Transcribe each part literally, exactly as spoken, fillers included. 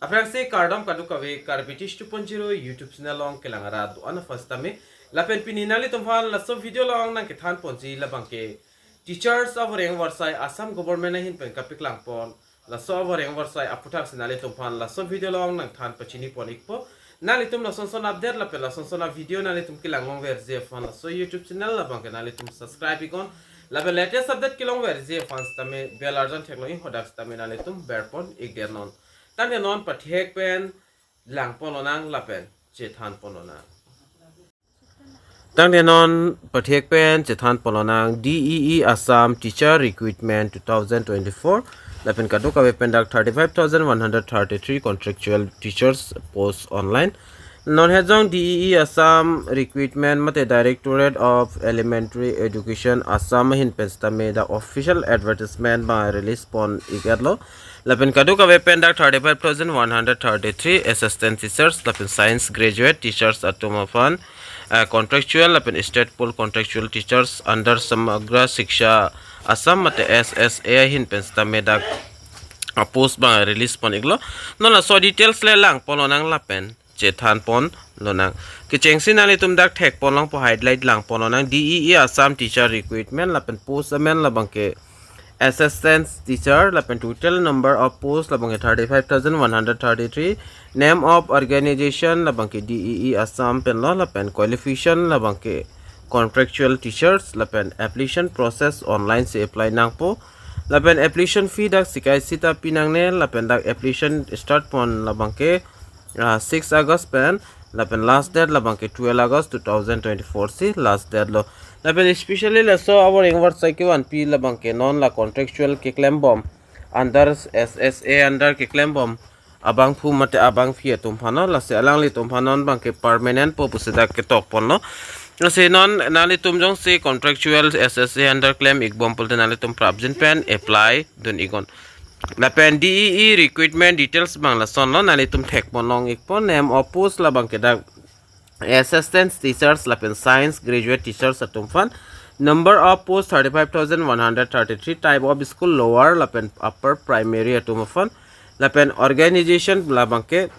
Aphrangsi kardom kadokave Karbi Teach two point zero YouTube channel along kelang arat do-an aphan sitame. Lapen pini nanglitumphan laso video along nangkethan ponji labangke teachers avoreng avarsai Assam government ahin pen kapaklang pon. Laso avoreng avarsai aphuthak si nanglitumphan laso video along nangthan pachini pon ikpo. Nanglitum lason son update lapen lason son a-video nanglitum kelang longverji aphan laso YouTube channel labangke nanglitum subscribe iknon. Lapen latest update kelongverji aphan sitame bell arjan theklong ik hadak sitame nanglitum berpon ikdet non. Tangte non pathek pen lang ponlonang lapen chethan ponlonang. Tangte non pathek pen chethan ponlonang D E E Assam Teacher Recruitment two thousand twenty-four. Lapen kadokave pen dak thirty-five thousand one hundred thirty-three contractual teachers post online. Non hejong D E E Assam Recruitment mate Directorate of Elementary Education Assam ahin pen sitame dak official advertisement abang release pon iketlo. Lapen kadokave pen dak thirty-five thousand one hundred thirty-three assistant teachers lapen science graduate teachers atum aphan, eh, contractual lapen state pool contractual teachers under Samagra Shiksha Assam mate S S A ahin pen sitame dak a-post abang release pon iklo. Non laso details le lang ponlonang lapen chethan ponlonang. Kechengsi nanglitum dak thek ponlongpo, highlight lang ponlonang D E E Assam Teacher Recruitment lapen post amen labangke assistant teacher lapen total number of post labangke thirty-five thousand one hundred thirty-three. Name of organization labangke D E E Assam penlo lapen qualification labangke contractual teachers lapen application process online si apply nangpo. Lapen application fee dak sikai sita pinangne lapen dak application start pon labangke, ah, six August pen lapen last date labangke twelve August two thousand twenty-four si last date lo. Lapen especially laso avoreng avarsai kevanpi labangke non la contractual keklembom under S S A under keklembom abangphu mate abangpi atum aphanlo, lasi alanglitum aphan non abangke permanent po pusi dak ketok ponlo. Lasi non nanglitum jongsi contractual S S A under klem ikbom pulote nanglitum prapjin pen apply dun iknon. Lapen D E E recruitment details abang lasonlo, nanglitum thek ponlong ikpo, name of post labangke dak assistant teachers lapen science graduate teachers atum aphan. Number of post thirty-five thousand one hundred thirty-three, type of school lower lapen upper primary atum aphan. Lapen organization labangke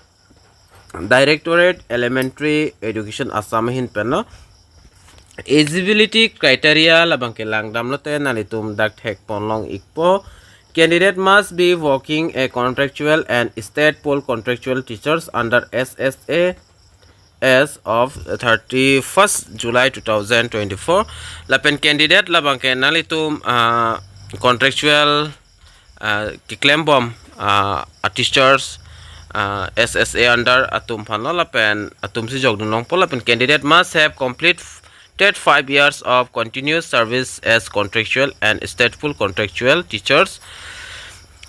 Directorate Elementary Education Assam ahin penlo. Eligibility criteria labangke langdamlote nanglitum dak thek ponlong ikpo. Candidate must be working a contractual and state pool contractual teachers under S S A as of thirty-first July two thousand twenty-four. Lapen candidate labangke nanglitum, ah, contractual, ah, keklembom, ah, a teachers, ah, S S A under atum aphanlo lapen atumsi jokdun longpo. Lapen candidate must have completed five years of continuous service as contractual and state pool contractual teachers.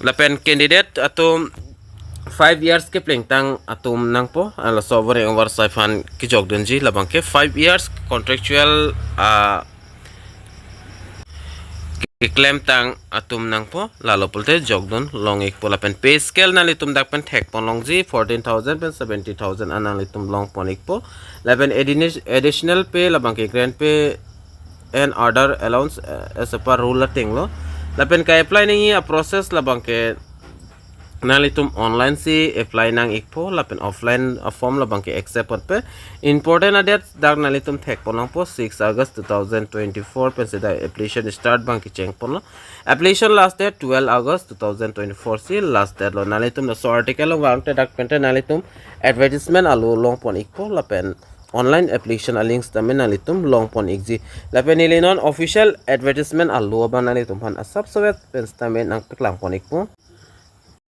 Lapen candidate atum five years keplengtang atum nangpo, ah, laso avoreng avarsai aphan kejokdunji labangke five years contractual, ah, keklemtang atum nangpo, lalo pulote jokdun long ikpo. Lapen pay scale nanglitum dak pen thek ponlongji fourteen thousand pen seventy thousand an nanglitum long pon ikpo. Lapen addi-, additional pay labangke grant pay and other allowance, eh, as per rule atenglo. Lapen ka-apply nangji a-process labangke nanglitum online si apply nang ikpo, lapen offline a-form labangke accept ponpe. Important a-date dak nanglitum thek ponlongpo six August two thousand twenty-four pensi dak application start abang kecheng ponlo. Application last date twelve August two thousand twenty-four si last date lo. Nanglitum laso article along vangte dak pente nanglitum advertisement alo long pon ikpo lapen online application a-link sitame nanglitum long pon ikji. Lapen neli non official advertisement alo abang nanglitum aphan asap sowet pen sitame nangpaklang pon ikpo.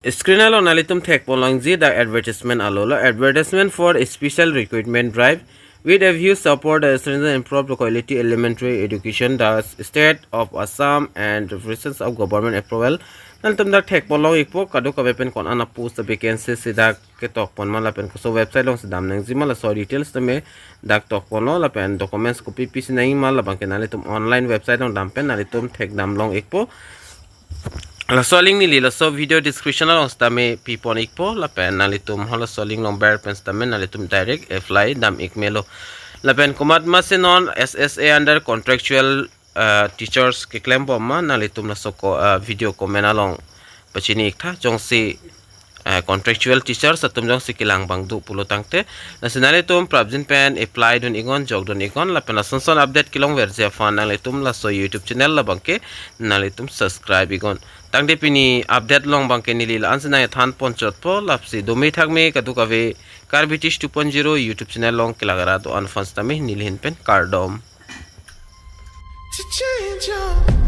Screen along nanglitum thek ponlongji dak advertisement alo lo. Advertisement for special recruitment drive with a view support the students and improve the quality elementary education, the state of Assam and the presence of government approval. Nanglitum dak thek ponlong ikpo kadokave pen ko-an a-post vacancy si dak ketok pon ma lapen koso website alongsi dam nangji ma laso details tame dak tok ponlo, lapen documents kopi pisi nangji ma labangke nanglitum online website along dam pen nanglitum thek dam long ikpo. Laso link neli laso video description along sitame pi pon ikpo, lapen nanglitum ho laso link along ber pen sitame nanglitum direct apply dam ik melo. Lapen komat masi non S S A under contractual, uh, teachers keklembom ma nanglitum laso ko, uh, video comment along pachini iktha. Jongsi eh, contractual teachers atum jongsi kelang abang do pulo tangte, lasi nanglitum prapjin pen apply dun iknon, jok dun iknon, lapen lason son update kelongverji aphan nanglitum laso YouTube channel labangke nanglitum subscribe iknon. Tangte pini update along abangke neli la-ansi nangthan ponchotpo, lasi dome thakme kadokave Karbi Teach two point zero YouTube channel along kelang ra do-an aphan sitame neli ahin pen kardom. To change your